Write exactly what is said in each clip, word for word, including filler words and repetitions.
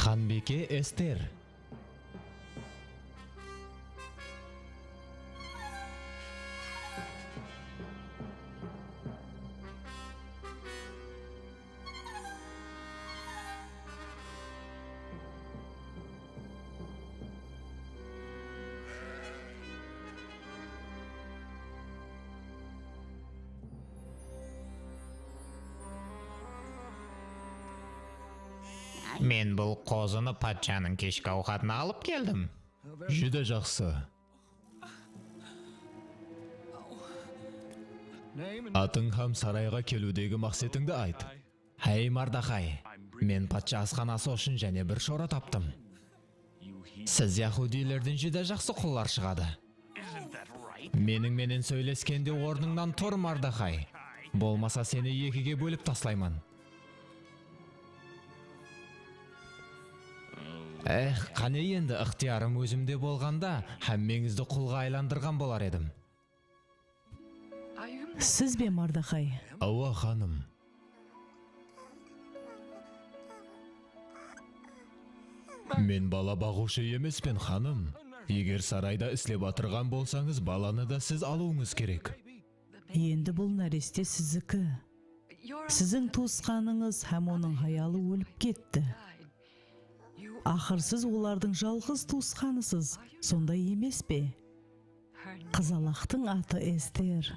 Xanbiyke Ester. Men bul qozını patshanıń keshki awqatına alıp keldim. Júdá jaqsı. Atıń hám sarayǵa keliwdegi maqsetińdi ayt. Háy, Mardaqay, men patsha asxanası ushın jáne bir shora taptım. Siz yahudiylerden júdá jaqsı qullar shıǵadı. Meniń menen sóyleskende ornıńnan tur, Mardaqay. Bolmasa seni ekige bólip taslayman. Eh, qáne endi, ıqtıyarım ózimde bolǵanda, hámmeńizdi qulǵa aylandırǵan bolar edim. Siz be, Mardaqay? Awa, xanım. Men bala baǵıwshı emespen, xanım. Eger sarayda islep atırǵan bolsańız, balanı da siz alıwıńız kerek. Endi bul náreste siziki. Siziń tuwısqanıńız hám onıń hayalı ólip ketti. Aqır siz olardıń jalǵız tuwısqanısız, sonday emes pe? Qızalaqtıń atı Ester.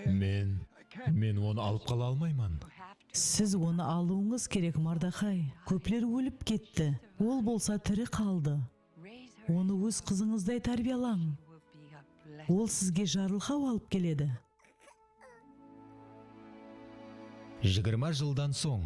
Men, men onı alıp qala almayman. Siz onı alıwıńız kerek, Mardaqay. Kópler ólip ketti, ol bolsa tiri qaldı. Onı óz qızıńızday tárbiyalań. Ol sizge jarılqaw alıp keledi. Jigirma jıldan soń.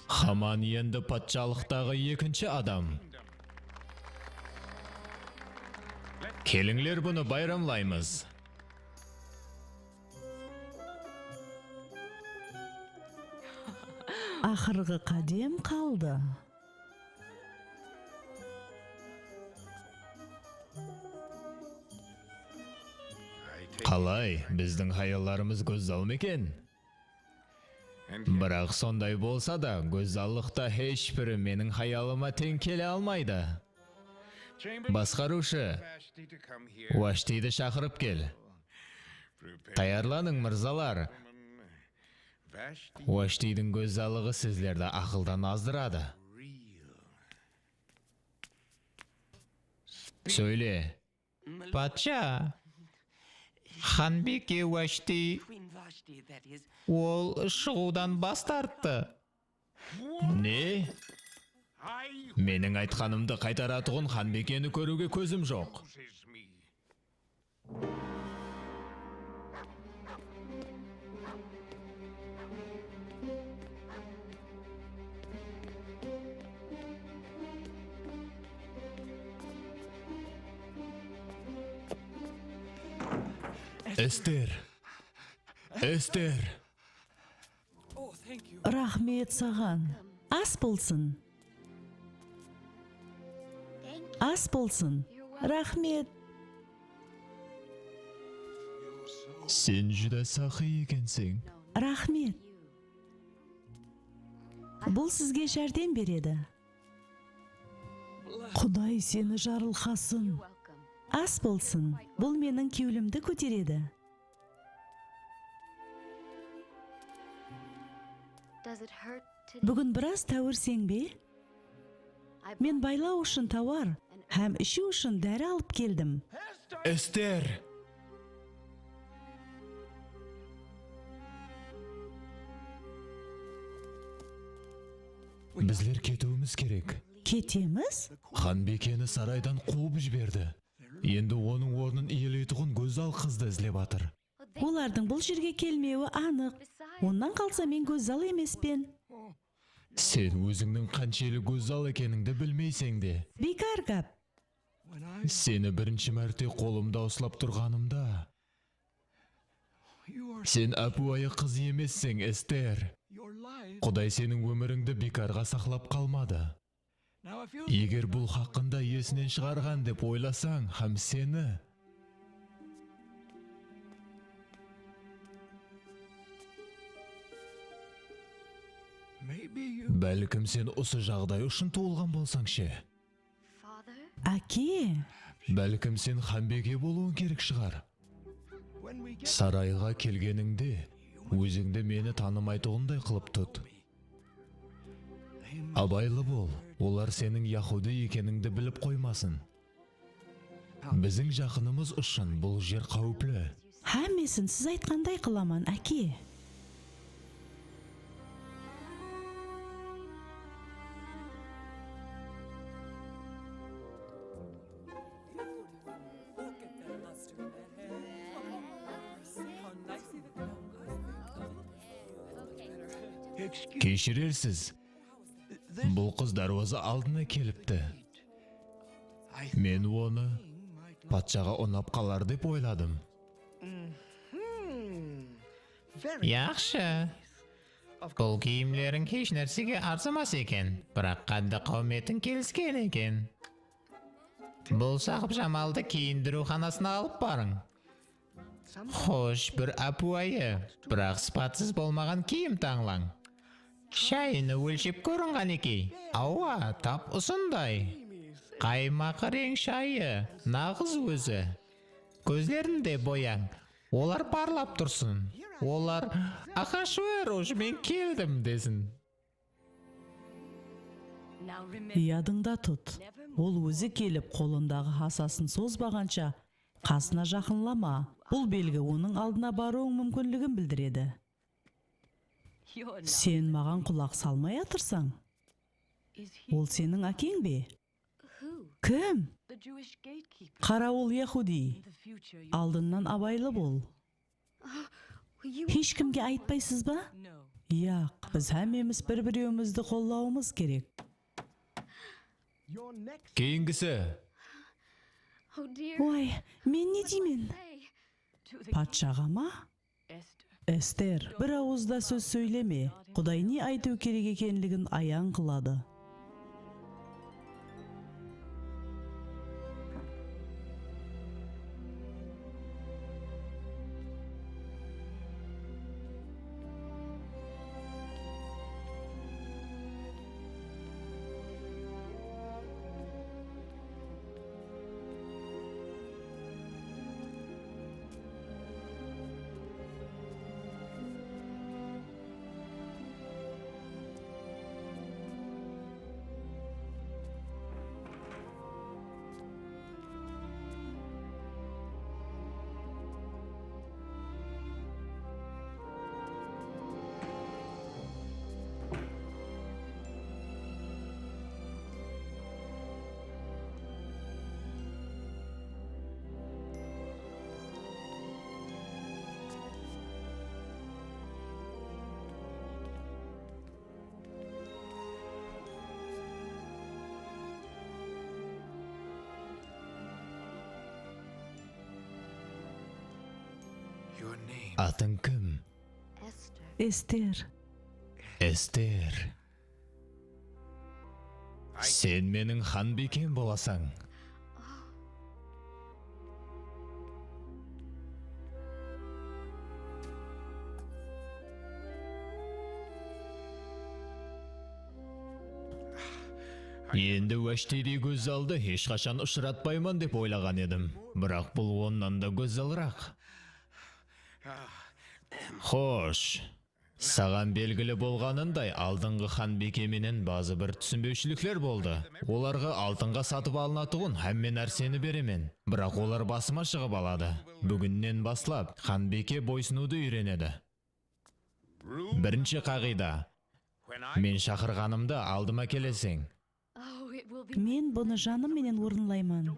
Haman endi patshalıqtaǵı ekinshi adam. Kelińler, bunı bayramlaymız. Aqırǵı qádem qaldı. Qalay, bizdiń hayallarımız gózzal meken? Biraq sonday bolsa da, gózzallıqta hesh biri meniń hayalıma teń kele almaydı. Basqarıwshı, Vashtiydi shaqırıp kel. Tayarlanıń, mırzalar. Vashtiydiń gózzallıǵı sizlerdi aqıldan azdıradı. Sóyle. Patsha, xanbiyke Vashti, ol shıǵıwdan bas tarttı. Ne? Meniń aytqanımdı qaytaratuǵın xanbiyke kóriwge kózim joq. Ester! Ester! Raxmet saǵan. As bolsın. As bolsın. Raxmet. Sen júdá saqıy ekenseń. Raxmet. Bul sizge járdem beredi. Quday seni jarılqasın. As bolsın. Bul meniń kewlimdi kóteredi. Búgin biraz táwirseń be? Men baylaw ushın tawar hám ishiw ushın dári alıp keldim. Ester! Bizler ketiwimiz kerek. Ketemiz? Xanbekeni saraydan quwıp jiberdi. Endi onıń ornın iyeleytuǵın gózzal qızdı izlep atır. Olardıń bul jerge kelmewi anıq. Onnan qalsa men gózzal emespen. Sen ózińniń qanshelli gózzal ekenińdi bilmeyseń de. Biykar gáp. Seni birinshi márte qolımda uslap turǵanımda, sen ápiwayı qız emesseń, Ester. Quday seniń ómirińdi biykarǵa saqlap qalmadı. Eger bul haqqında esinen shıǵarǵan dep oylasań hám seni Bálkim sen usı jaǵday ushın tuwılǵan bolsań she? Áke! Bálkim sen xanbeke bolıwıń kerek shıǵar. Sarayǵa kelgenińde, ózińdi meni tanımaytuǵınday qılıp tut. Abaylı bol, olar seniń yahudiy ekenińdi bilip qoymasın. Biziń jaqınımız ushın bul jer qáwipli. Hámmesin siz aytqanday qılaman, áke. Keshirersiz, bul qız dárwaza aldına kelipti. Men onı patshaǵa unap qalar dep oyladım. Yaqshı. Bul kiyimleriń hesh nársege arzamas eken, biraq qáddi-qáwmetiń kelisken eken. Bul saqıp jamaldı kiyindiriw xanasına alıp barıń. Xosh, bir ápiwayı, biraq sıpatsız bolmaǵan kiyim tańlań. Shayını ólshep kóriń qánekey. Awa, tap usınday. Qaymaq reń shayı, naǵız ózi. Kózlerin de boyań. Olar parlap tursın. Olar, Axashverosh, men keldim, desin. Yadıńda tut, ol ózi kelip qolındaǵı hasasın sozbaǵansha qasına jaqınlama. Bul belgi onıń aldına barıwıń múmkinligin bildiredi. Sen maǵan qulaq salmay atırsań? Ol seniń ákeń be? Kim? Qarawıl yahudiy. Aldınnan abaylı bol. Hesh kimge aytpaysız ba? Yaq, biz hámmemiz bir-birewimizdi qollawımız kerek. Keyingisi. Way, men ne deymen? Patshaǵa ma? Ester, bir awız da sóz sóyleme. Quday ne aytıw kerek ekenligin ayań qıladı. Atıń kim? Ester. Ester. Sen meniń xanbekem bolasań. Endi Vashtiydey gózzaldı hesh qashan ushıratpayman dep oylaǵan edim. Biraq bul onnan da gózzalıraq. Xosh. Saǵan belgili bolǵanınday, aldınǵı xanbiyke menen bazı bir túsinbewshilikler boldı. Olarǵa altınǵa satıp alınatuǵın hámme nárseni beremen, biraq olar basıma shıǵıp aladı. Búginnen baslap, xanbiyke boysınıwdı úyrenedi. Birinshi qaǵıyda. Men shaqırǵanımda aldıma keleseń. Men bunı janım menen orınlayman.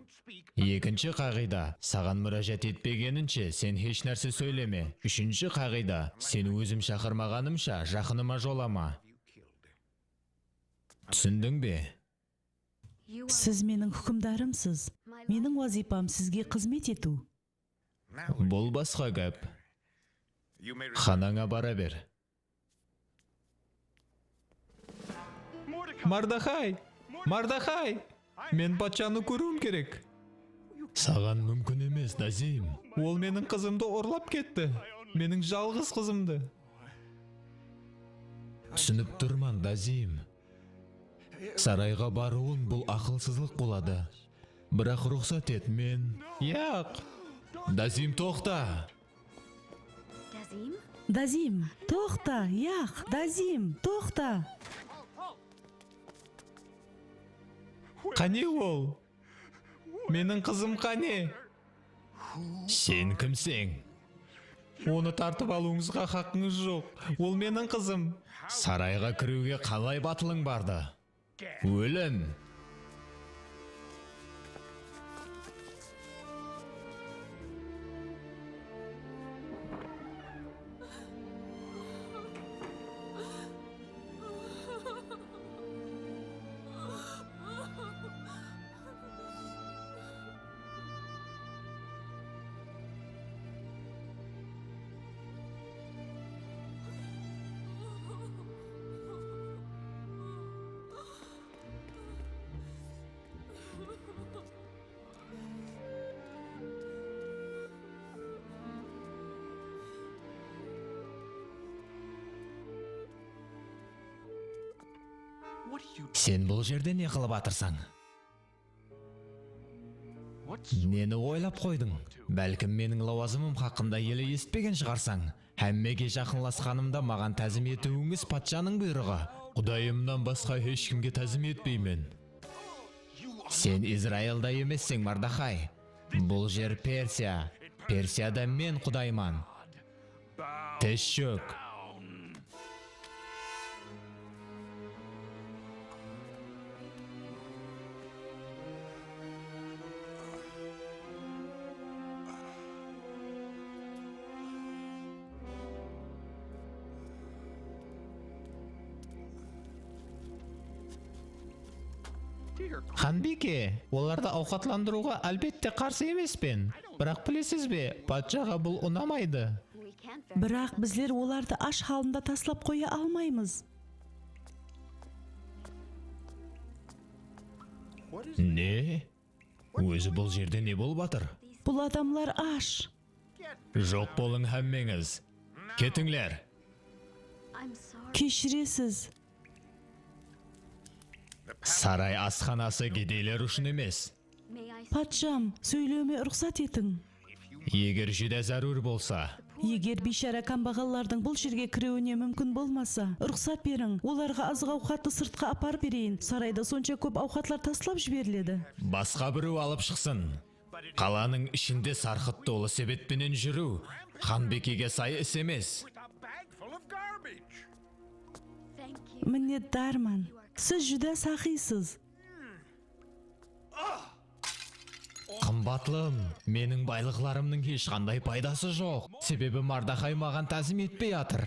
Ekinshi qaǵıyda, saǵan múrájat etpegeninshe sen hesh nárse sóyleme. Úshinshi qaǵıyda, sen ózim shaqırmaǵanımsha jaqınıma jolama. Túsindiń be? Siz meniń húkimdarımsız. Meniń wazıypam sizge xızmet etiw. Bul basqa gáp. Xanańa bara ber. Mardaxay! Mardaxay! Men patshanı kóriwim kerek. Saǵan múmkin emes, Dazim. Ol meniń qızımdı urlap ketti. Meniń jalǵız qızımdı. Túsinip turman, Dazim. Sarayǵa barıwıń bul aqılsızlıq boladı. Biraq ruxsat et, men... Yaq! Dazim, toqta! Dazim, toqta, yaq, Dazim, toqta! Qáne ol? Meniń qızım qáne? Sen kimseń? Onı tartıp alıwıńızǵa haqqıńız joq. Ol meniń qızım. Sarayǵa kiriwge qalay batılıń bardı? Ólim! Sen bul jerde ne qılıp atırsań? Neni oylap qoydıń? Bálkim, meniń lawazımım haqqında ele esitpegen shıǵarsań? Hámmege jaqınlasqanımda maǵan tázim etiwińiz patshanıń buyrıǵı. Qudayımnan basqa hesh kimge tázim etpeymen. Sen Izrailda emesseń, Mardaxay. Bul jer Persiya. Persiyada men qudayman. Tiz shók. Xanbiyke, olardı awqatlandırıwǵa, álbette, qarsı emespen. Biraq, bilesiz be, patshaǵa bul unamaydı. Biraq bizler olardı ash halında taslap qoya almaymız. Ne? Ózi bul jerde ne bolıp atır? Bul adamlar ash. Joq bolıń hámmeńiz. Ketińler. Keshiresiz. Saray asxanası gedeyler ushın emes. Patsham, sóylewime ruxsat etiń. Eger júdá zárúr bolsa. Eger biyshara kámbaǵallardıń bul jerge kiriwine múmkin bolmasa, ruxsat beriń, olarǵa azıq-awqattı sırtqa aparıp bereyin. Sarayda sonsha kóp awqatlar taslap jiberiledi. Basqa birew alıp shıqsın. Qalanıń ishinde sarqıt tolı sebet penen júriw xanbikege say is emes. Minnetdarman. Siz júdá saqıysız. Qımbatlım, meniń baylıqlarımnıń hesh qanday paydası joq, sebebi Mardaxay maǵan tázim etpey atır.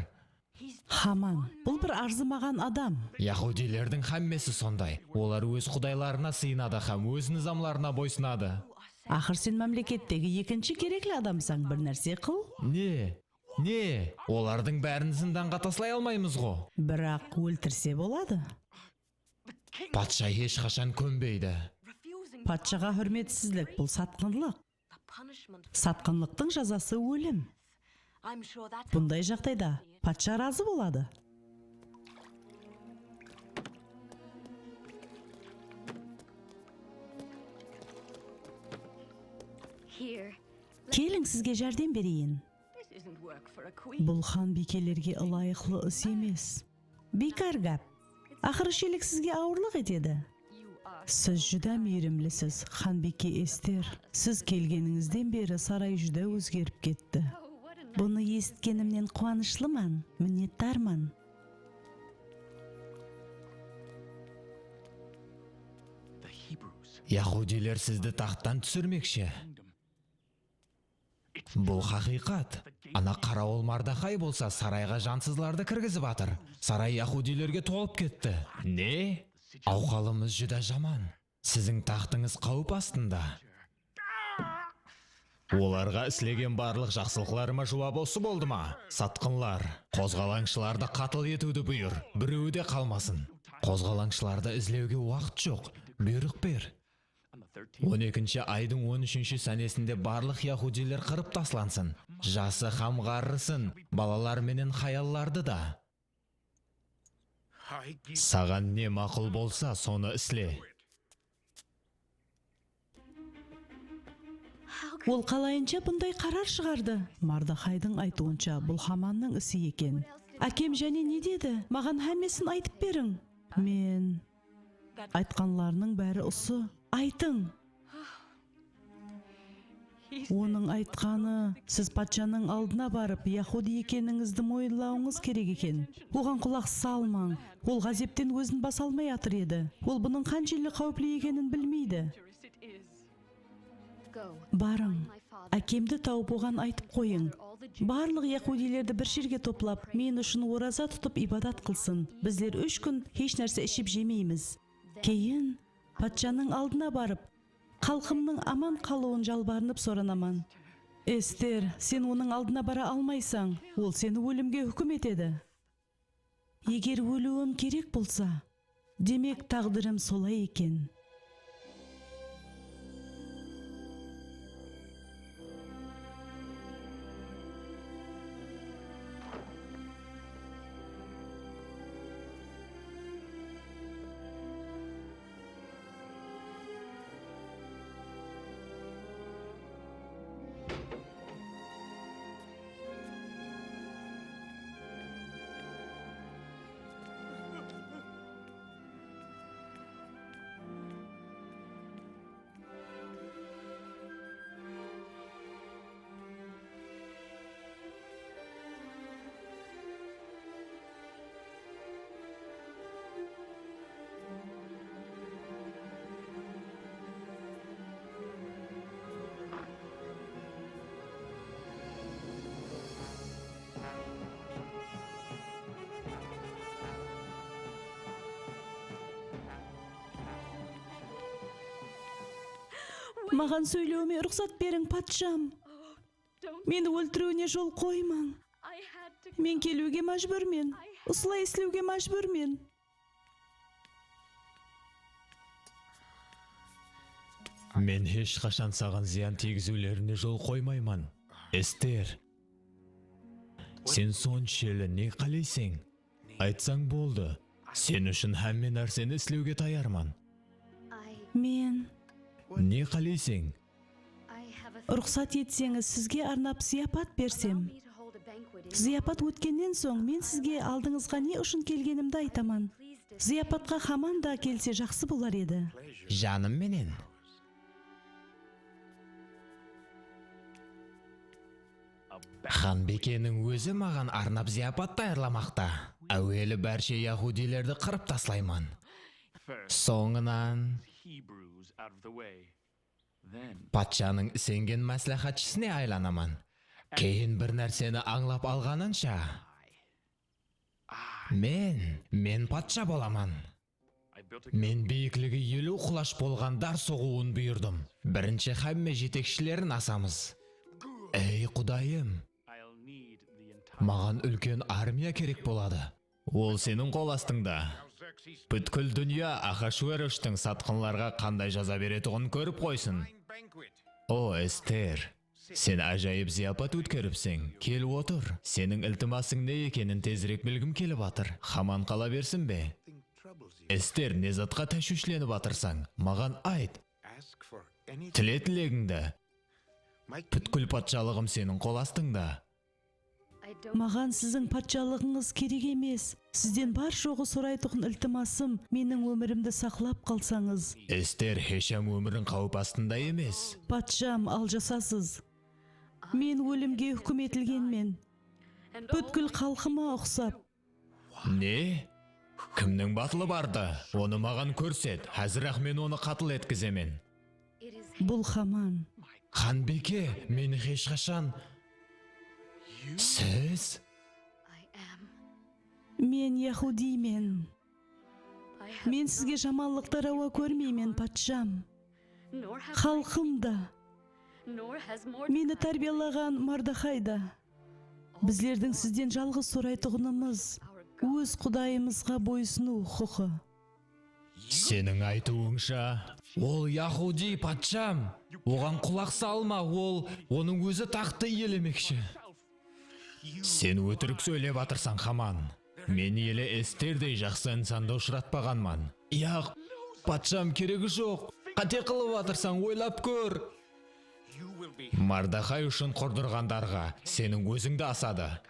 Haman, bul bir arzımaǵan adam. Yahudiylerdiń hámmesi sonday. Olar óz qudaylarına sıyınadı hám óz nızamlarına boysınadı. Aqır sen mámlekettegi ekinshi kerekli adamsań, bir nárse qıl. Ne? Ne? Olardıń bárin zindanǵa taslay almaymız-ǵo. Biraq óltirse boladı. Patsha hesh qashan kónbeydi. Patshaǵa húrmetsizlik, bul satqınlıq. Satqınlıqtıń jazası ólim. Bunday jaǵdayda patsha razı boladı. Keliń, sizge járdem bereyin. Bul xan biykelerge ılayıqlı is emes. Biykar gáp. Aqırı shelik sizge awırlıq etedi. Siz júdá miyrimlisiz, xan biyke Ester. Siz kelgenińizden beri saray júdá ózgerip ketti. Bunı esitkenimnen quwanıshlıman, minnetdarman. Yahudiyler sizdi taxttan túsirmekshi. Bul haqıyqat. Ana, qarawıl Mardaxay bolsa sarayǵa jansızlardı kirgizip atır. Saray yahudiylerge tolıp ketti. Ne? Awhalımız júdá jaman. Siziń taxtıńız qáwip astında. Olarǵa islegen barlıq jaqsılıqlarıma juwap usı boldı ma? Satqınlar, qozǵalańshılardı qatıl etiwdi buyır, birewi de qalmasın. Qozǵalańshılardı izlewge waqıt joq, buyrıq ber. On ekinshi aydıń on úshinshi sánesinde barlıq yahudiyler qırıp taslansın. Jası hám ǵarrısın, balalar menen hayallardı da. Saǵan ne maqul bolsa, sonı isle. Ol qalayınsha bunday qarar shıǵardı? Mardaxaydıń aytıwınsha, bul Hamannıń isi eken. Ákem jáne ne dedi? Maǵan hámmesin aytıp beriń. Men Aytqanlarınıń bári usı. Aytıń! Onıń aytqanı, siz patshanıń aldına barıp, yahudiy ekenińizdi moyınlawıńız kerek eken. Oǵan qulaq salmań. Ol ǵázepten ózin basa almay atır edi. Ol bunıń qanshelli qáwipli ekenin bilmeydi. Barıń, ákemdi tawıp, oǵan aytıp qoyıń. Barlıq yahudiylerdi bir jerge toplap, men ushın oraza tutıp, ibadat qılsın. Bizler úsh kún hesh nárse iship-jemeymiz. Keyin patshanıń aldına barıp, xalqımnıń aman qalıwın jalbarınıp soranaman. Ester, sen onıń aldına bara almaysań, ol seni ólimge húkim etedi. Eger óliwim kerek bolsa, demek, táǵdirim solay eken. Maǵan sóylewime ruxsat beriń, patsham. Meni óltiriwine jol qoymań. Men keliwge májbúrmen. Usılay islewge májbúrmen. Men hesh qashan saǵan zıyan tiygiziwlerine jol qoymayman, Ester. Sen sonshelli ne qáleyseń? Aytsań boldı. Sen ushın hámme nárseni islewge tayarman. Men Ne qáleyseń? Ruxsat etseńiz, sizge arnap zıyapat bersem. Zıyapat ótkennen soń, men sizge aldıńızǵa ne ushın kelgenimdi aytaman. Zıyapatqa Haman da kelse, jaqsı bolar edi. Janım menen. Xanbiykeńiń ózi maǵan arnap zıyapat tayarlamaqta. Áweli bárshe yahudiylerdi qırıp taslayman. Sońınan patshanıń isengen másláhátshısına aylanaman. Keyin bir nárseni ańlap alǵanınsha, men, men patsha bolaman. Men biyikligi eliw qulash bolǵan dar soǵıwın buyırdım. Birinshi hámme jetekshilerin asamız. Ey, Qudayım! Maǵan úlken armiya kerek boladı. Ol seniń qol astıńda. Pútkil dúnya Ahashverishtiń satqınlarǵa qanday jaza beretuǵının kórip qoysın. O, Ester! Sen ájayıp zıyapat ótkeripseń. Kel otır. Seniń iltimasıń ne ekenin tezirek bilgim kelip atır. Haman qala bersin be? Ester, ne zatqa táshwishlenip atırsań? Maǵan ayt. Tile tilegińdi. Pútkil patshalıǵım seniń qol astıńda. Maǵan siziń patshalıǵıńız kerek emes. Sizden bar-joǵı soraytuǵın iltimasım, meniń ómirimdi saqlap qalsańız. Ester hesh hám ómirin qáwip astında emes. Patsham, aljasasız. Men ólimge húkim etilgenmen. Pútkil xalqıma uqsap. Ne? Kimniń batılı bardı? Onı maǵan kórset. Házir-aq men onı qatıl etkizemen. Bul Haman. Xanbiyke, men hesh qashan... Siz? Men yahudiymen. Men sizge jamanlıqtı rawa kórmeymen, patsham. Xalqım da, meni tárbiyalaǵan Mardaxay da. Bizlerdiń sizden jalǵız soraytuǵınımız óz Qudayımızǵa boysınıw huqıqı. Seniń aytıwıńsha, ol yahudiy, patsham. Oǵan qulaq salma, ol, onıń ózi taxttı iyelemekshi. Sen ótirik sóylep atırsań, Haman. Men ele Esterdey jaqsı insandı ushıratpaǵanman. Yaq, patsham, keregi joq. Qáte qılıp atırsań, oylap kór. Mardaxay ushın qurdırǵan darǵa seniń ózińdi asadı.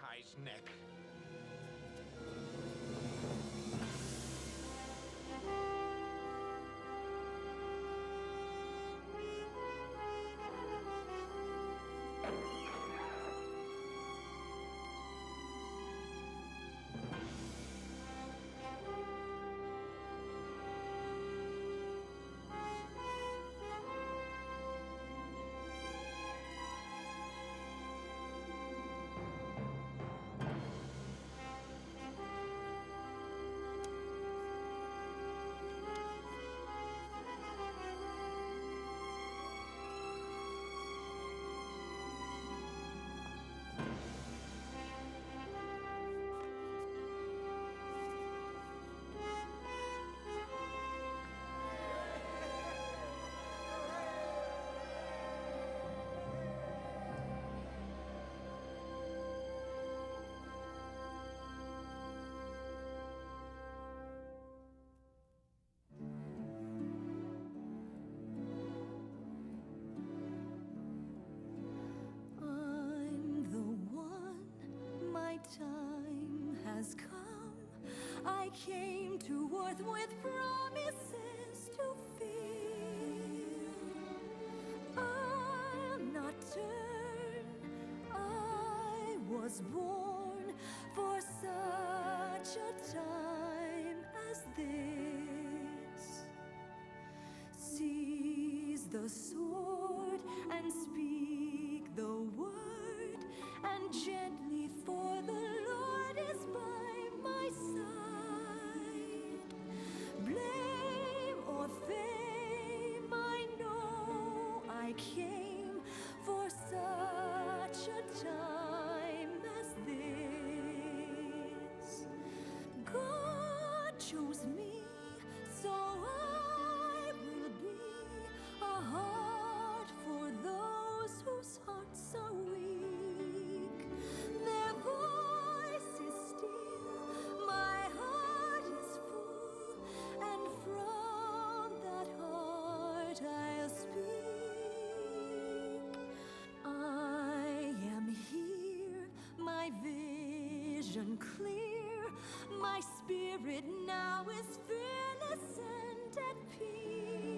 I'm the one, my time has come. I came to earth with promises to fill. I'll not turn. I was born for such a time as this. Seize the sword and speak the word, and gently, for the Lord is by my side. Blame or fame, I know I came for such a time as this. God chose me, so I will be a heart for those whose hearts are weak. Their voice is still, my heart is full, and from that heart I'll speak. I am here, my vision clear, my spirit now is fearless and at peace.